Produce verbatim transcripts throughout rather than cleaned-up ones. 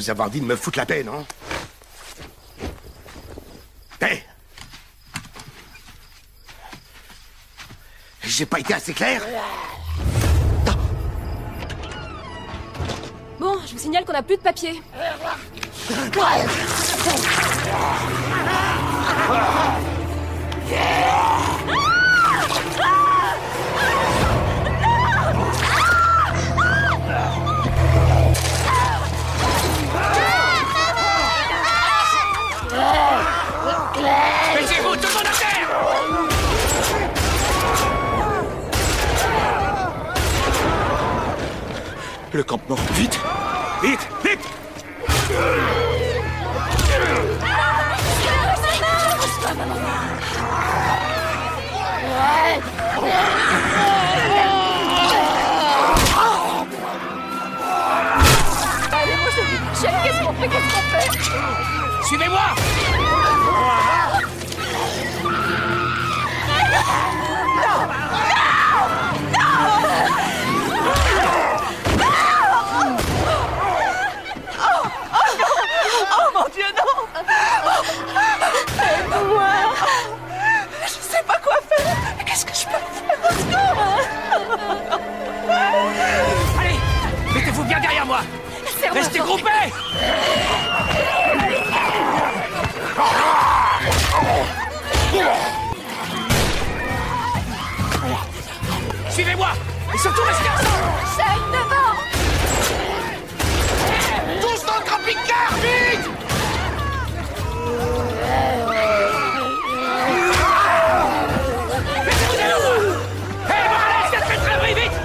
Vous avez envie de me foutre la paix, non? Hé! J'ai pas été assez clair? Bon, je vous signale qu'on n'a plus de papier. Baissez-vous, tout le monde à terre! Le campement, vite! Vite, vite! Suivez-moi! Oh, oh non! Oh mon Dieu, non! Aide-moi! Je sais pas quoi faire! Qu'est-ce que je peux faire? Au secours! Allez, mettez-vous bien derrière moi! Restez groupés! Suivez-moi! Et surtout, restez ensemble! Shane, devant! Tous dans le camping-car, vite! Mettez-vous derrière moi! Hé, Morales, faites très vite!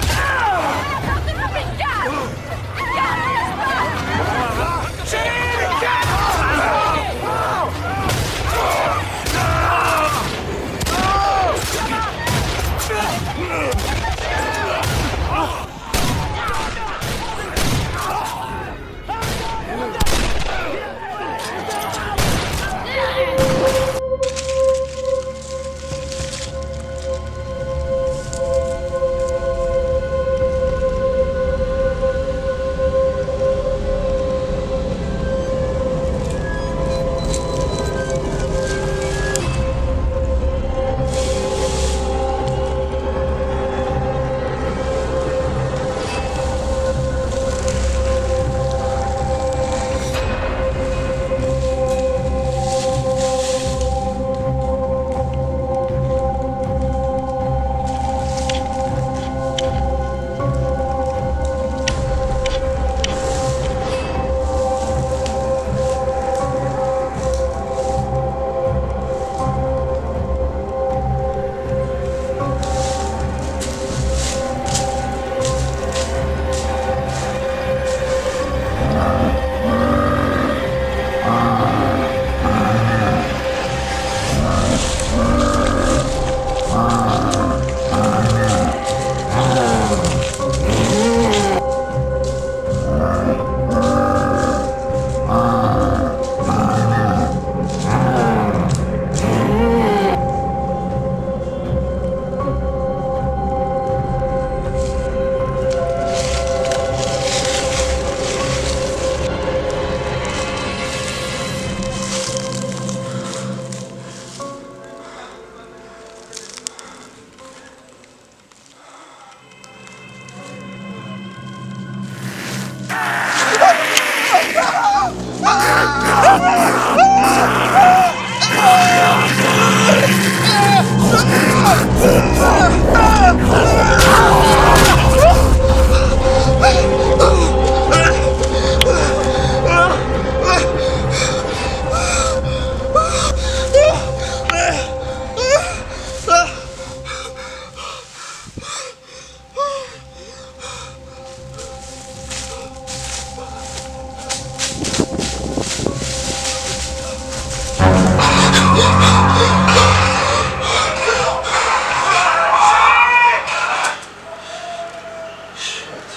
Shit.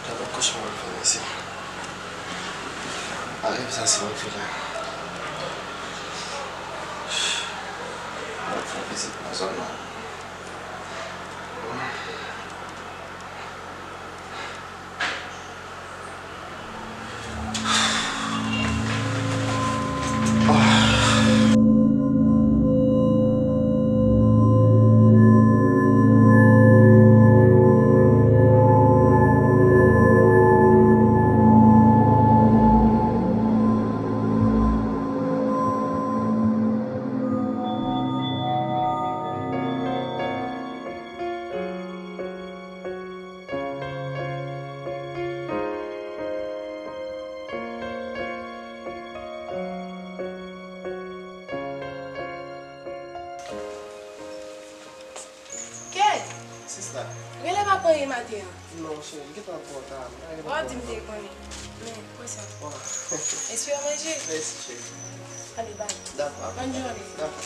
Gad yon kochma m fè mesye. Pa gen sa se mwen ki fè la. Mwen fè vizit nan zòn nan. Sa. Rele pa pou anyen maten an. Non, cheri, gentan twò ta. Gentan twò ta. Di m te konnen. Men, konsa. Èske w manje? Mèsi, cheri. Ale, bay. Dakò. Bòn jounen. Dakò.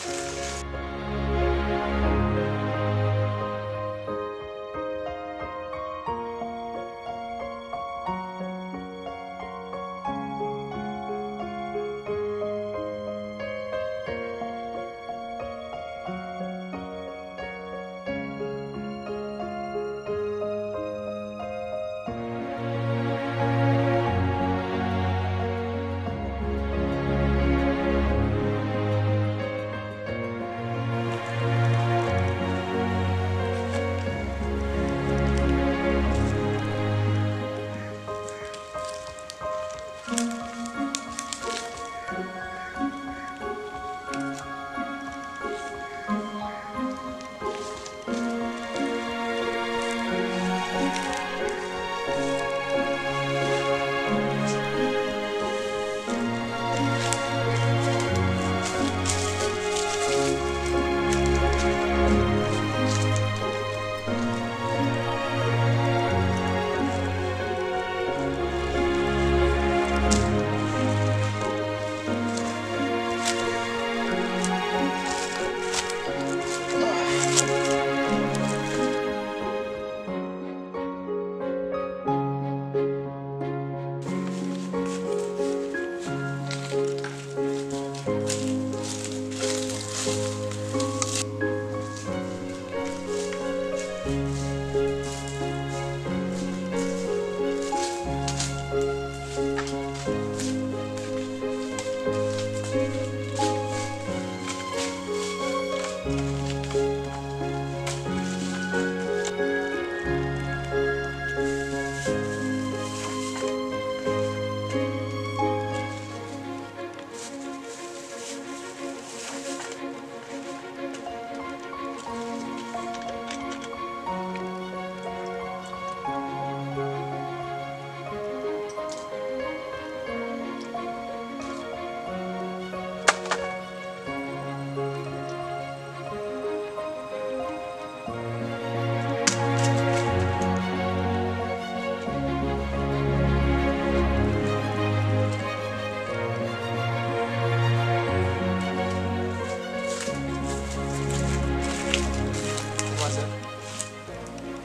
Demwazèl,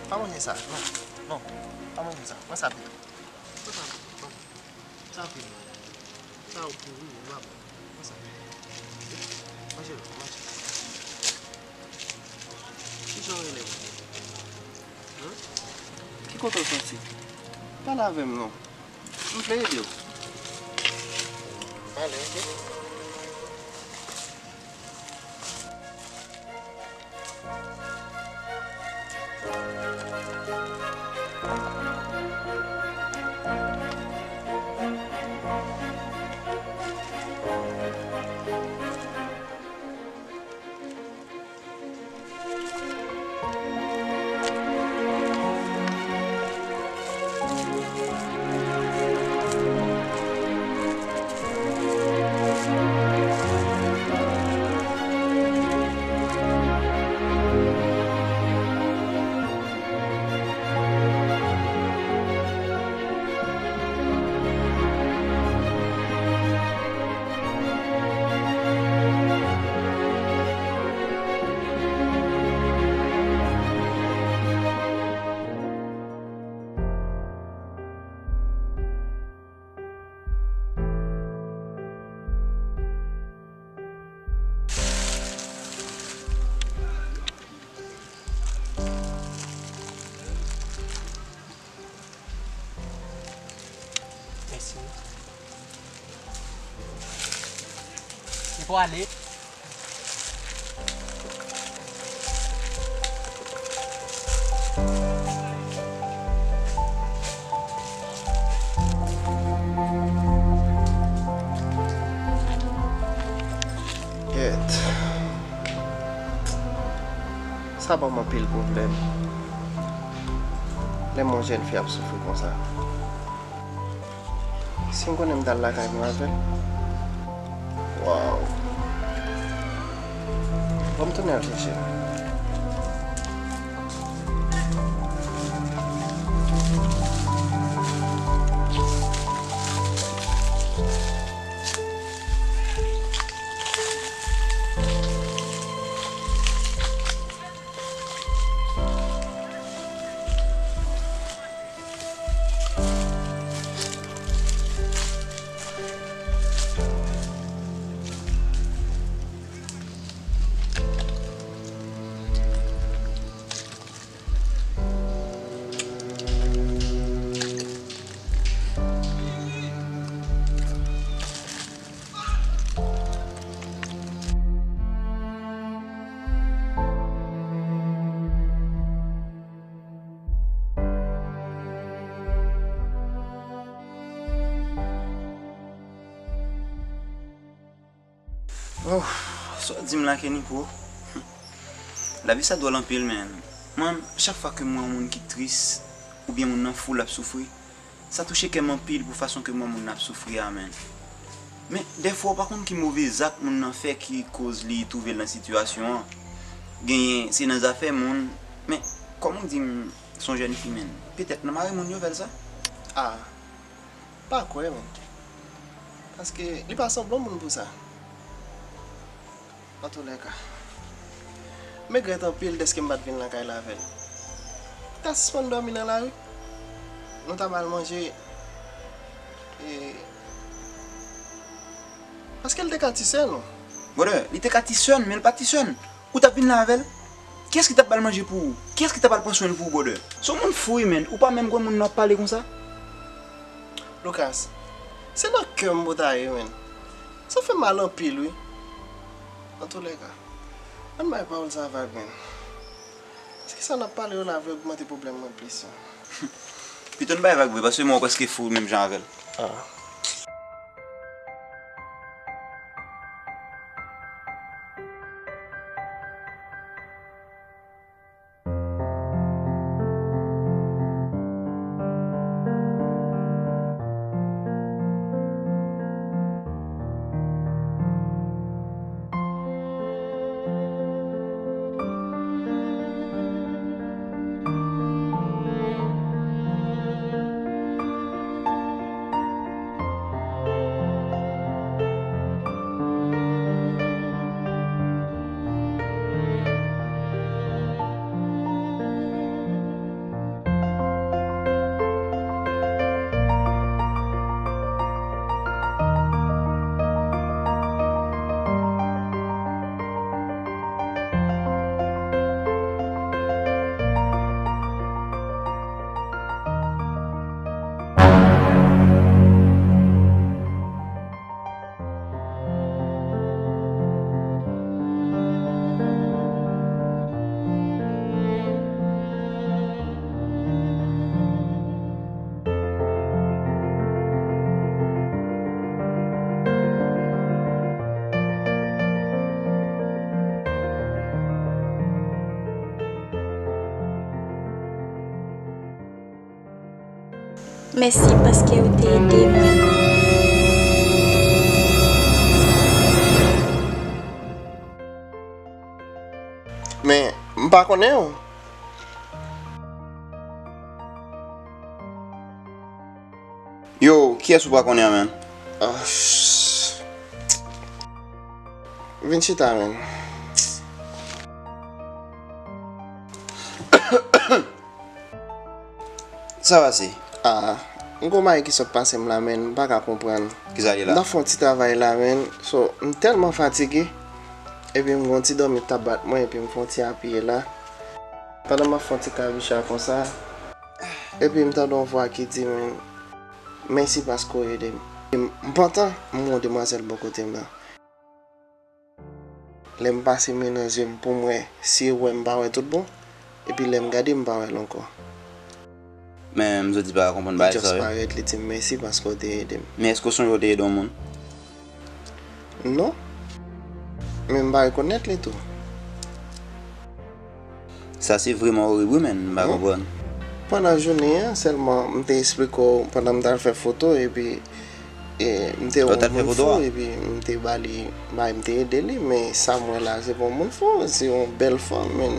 pa manje sa, non, non, pa manje sa, pran sa pito. Pran sa, pran. Sa anpil. Sa ou pouri, ou pa bon. Pran sa. Manje l, manje. Kijan w rele? Hum? Ki kote w soti? Pale avè m non. M vle ede w. Pale, oke? Mèsi. Se pou ale. Kèt. Sa ban m anpil pwoblèm. Lè m wè yon jèn fi ap soufri konsa. Si m konnen m t al lakay mwen avè l. Waw. Ban m tounen al chèche l. Oh, sa w di m la, Kenny, bro? Lavi sa dwòl anpil, man. Mwen, chak fwa ke m wè yon moun ki tris, oubyen moun nan fou, l ap soufri, sa touche kè m anpil pou fason ke m wè moun nan ap soufri a, man. Men, dèfwa, w pa konn ki move zak moun nan fè ki koz li twouve l nan sitiyasyon an. Genyen, se nan zafè moun. Men, kòman w di m se yon jèn fi, man? Petèt nan mari moun yo fè l sa? Ah, pa kwè, man. Paske li pa sanble yon moun pou sa. Antoulèka, m regrèt anpil dèske m pa t vin lakay la avè l. Li ta sispann dòmi nan lari. Nou ta ba l manje. E, paske l te ka ti sè n, wi. Brother, li te ka ti sè n, men l pa ti sè n. Ou t ap vin la avè l? Kiyès ki t ap ba l manje pou ou? Kiyès ki t ap al pran swen l pou ou, brother? Se yon moun fou, wi, man. Ou pa menm granmoun nan w ap pale konsa? Lucas, se nan kè m pou ta ye, man. Sa fè m mal anpil, wi. Antoulèka, ann bay pawòl sa vag, man. Paske sa n ap pale yo la vle ogmante pwoblèm mwen plis, wi. Pito n bay vag vre, paske mwen w prèske fou menm jan avè l. Ah. Mèsi paske ou te ede mwen. Men, m pa konnen w. Yo, kiyès ou pa konnen an, man? Ah, ch-, vin chita, man. Sa pase? Ah, m gon bagay ki sot pase m la, man, m pa ka konprann. Kisa li la? M t ap fè yon ti travay la, man. So, m tèlman fatige. Epi m gon ti dòmi t ap bat mwen, epi m fè yon ti apiye la. Pandan m ap fè yon ti kabicha konsa, epi m tande yon vwa ki di, man, mèsi paske w ede m. M pantan, m wè yon demwazèl bò kote m nan. Lè m pase men nan zye m pou m wè si e wè m pa wè tout bon, epi lè m gade m pa wè l ankò. Men m soti pa konprann bagay sa yo. Li just parèt, li di m mèsi paske w te ede m. Men èske w sonje w te ede yon moun? Non. Men m pa rekonèt li tou. Sa se vrèman orib wi, man, m pa konprann. Pandan jounen an sèlman, m te esplike w pandan m t al fè foto, epi, e, m te wè yon moun fou, epi m te ba li, bay, m te ede li, men sa m wè la, se pa yon moun fou, se yon bèl fanm, man.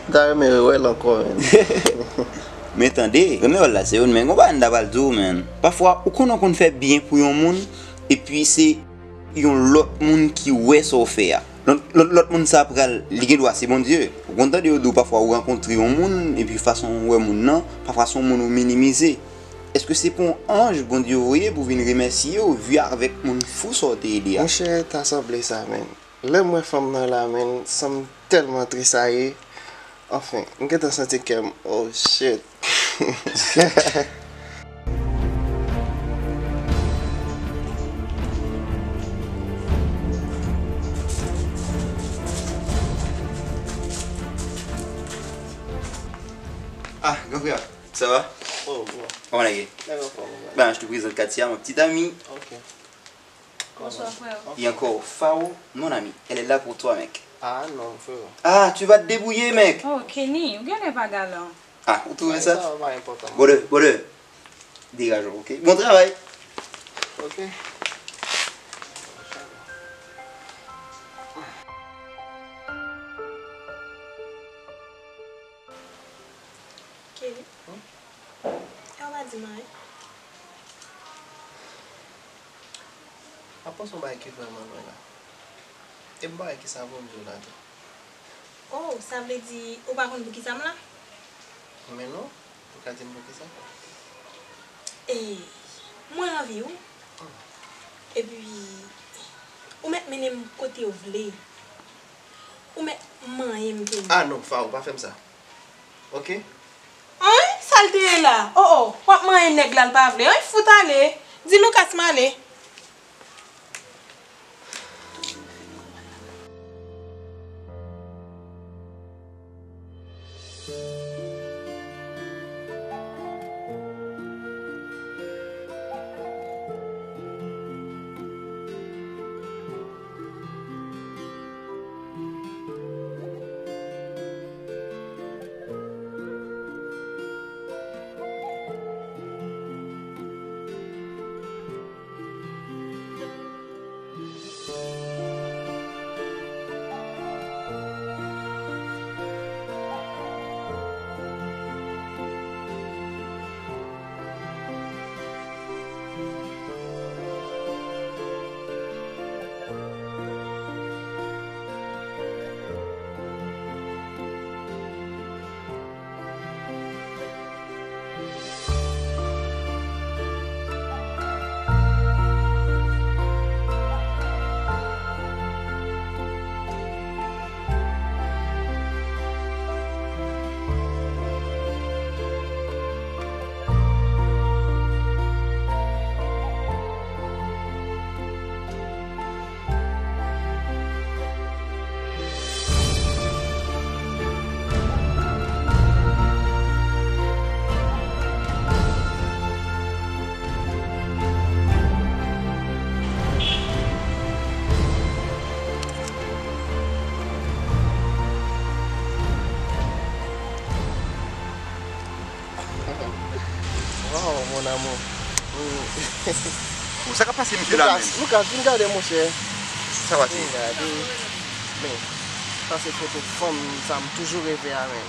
M ta renmen rewè l ankò, man. Men tande, renmen wè l la, se youn, men gon bagay m ta pral di w, man. Pafwa, ou konnen w konn fè byen pou yon moun, epi se yon lòt moun ki wè sa w fè a. Lòt, lòt, lòt moun sa pral, li gen dwa se Bondye. Ou konn tande yo di w pafwa ou rankontre yon moun, epi fason w wè moun nan, pafwa se yon moun ou minimize. Èske se pa yon anj Bondye voye pou vin remèsye w, vi avèk moun fou sa w te ede a? Monchè, ta sanble sa, man. Lè m wè fanm nan la, man, san m tèlman tris a ye. Anfen, m gentan santi kè m. Oh, shit. Ah, gran frè, sa va? Oh, bon. Kòman nèg ye? Nèg anfòm, wi. Ben, je te présente Katia, ma petite amie. Ok. Bonsoir, frère. Et encore, Fao, mon ami, elle est là pour toi, mec. Ah non, frère. Ah, tu vas te débrouiller, mec. Oh, Kenny, ou genlè pa galan. Ah, ou trouve ça? Ça va, pas important. Brother, brother, dégage, ok? Bon travail. Ok. Kenny, e w pa di m anyen? Apa se yon bagay ki vrèman lwen la. E m pa wè kisa pou m di w la tou. Oh, sa vle di ou pa konn poukisa m la? Men non, ou ka di m poukisa? E, mwen anvi w. Hmm. Epi, ou mèt mennen m kote w vle. Ou mèt manyen m, Kenny. Ah non, Fao, pa fè m sa. Ok? Anyen? Sa l te ye la? Oh, oh, w ap manyen nèg la, l pa vle. Anyen, fout ale. Di Lucas m ale. Wow, mon amour. Mm. Bon, sa k ap pase misye la menm? Lucas, vin gade, monchè. Sa pase? Vin gade. Men, sa se foto fanm sa m toujou reve a, men.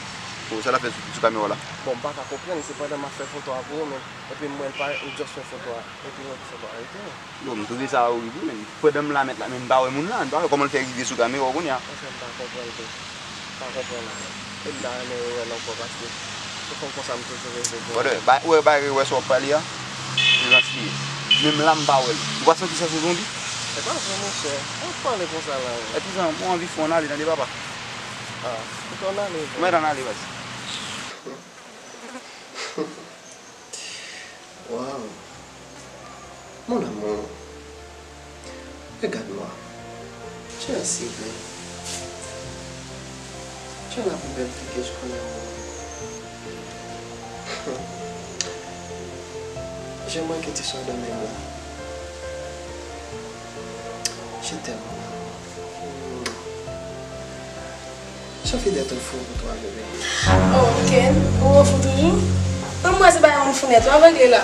Bon, sa l ap fè sou, sou kamera la? Bon, m pa ka konprann, se pandan m ap fè foto a pou ou, men, epi m wè l pa, m just fè foto a, epi mwen foto a rete. Bon, m twouve sa orib, wi, men pandan m la mèt la, men m pa wè moun la, m pa wè kòman l fè rive sou kamera w kounye a. Monchè, m pa konprann tou. M pa konprann. E m ta renmen rewè l ankò, paske se fanm konsa m toujou reve pou. Brother, ba, ou wè bagay rewè sa w ap pale a? Se jan li ye. Menm la, m pa wè l. Ou pa santi sa se zonbi? E pa vre, monchè. Ou pale konsa la, wi. Epi jan, bon, anvi fè w ale, tande, papa. Ah, ou konn ale, vre. Mwen, ann ale, baz. Waw! Mon amour, regarde-moi. Tu es si belle. Tu es la plus belle fille que je connais au monde. J'aimerais que tu sois dans mes bras. Je t'aime, mon amour. Hmm. Sophie d'être fou pour toi, bébé. Oh, Ken, ou an fou toujou? An m wè se pa yon fou nèt, w avègle la.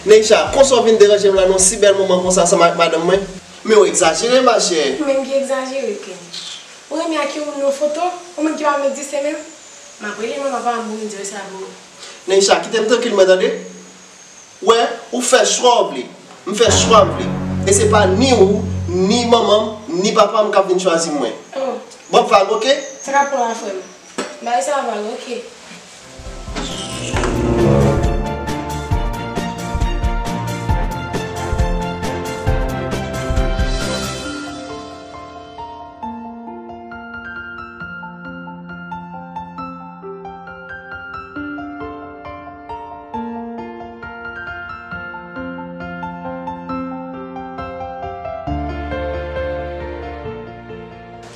Neisha, konsa w vin deranje m la nan si bèl moman konsa ansanm ak madanm mwen? Men w egzajere, machè. Ou menm ki egzajere, Ken. Ou renmen ak yon moun nan foto, ou menm ki pa egziste menm? M ap rele manman pa m pou m di yo sa pou ou. Neisha, kite m trankil mwen, tande? Wè, ou fè chwa w vle. M fè chwa m vle. E se pa ni ou, ni manman m, ni papa m k ap vin chwazi mwen. Oh. Bon, vag, oke? Sa k ap pran la, frè m? Bay sa vag, oke.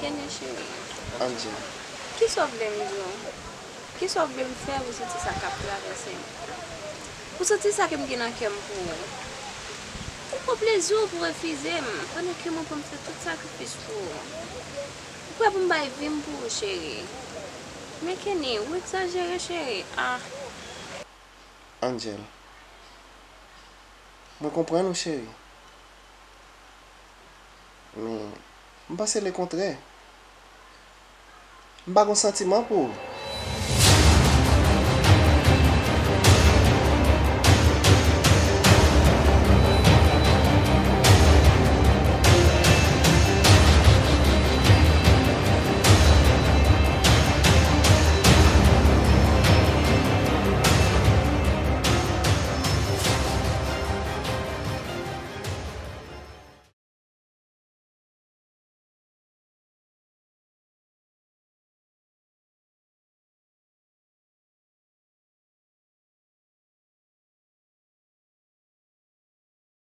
Kenny cheri, Angie, kisa w vle m di w? Kisa w vle m fè pou w santi sa k ap travèse m? Pou w santi sa ke m gen nan kè m pou ou? Plezi w pou refize m, pandan ke mwen pran m fè tout sakrifis pou ou. Ou prè pou m bay vi m pou ou, cheri. Men Kenny, ou egzajere, cheri. Ah. Angel, mwen konprann ou, cheri. Men, m panse lekontrè. M pa gon santiman pou ou.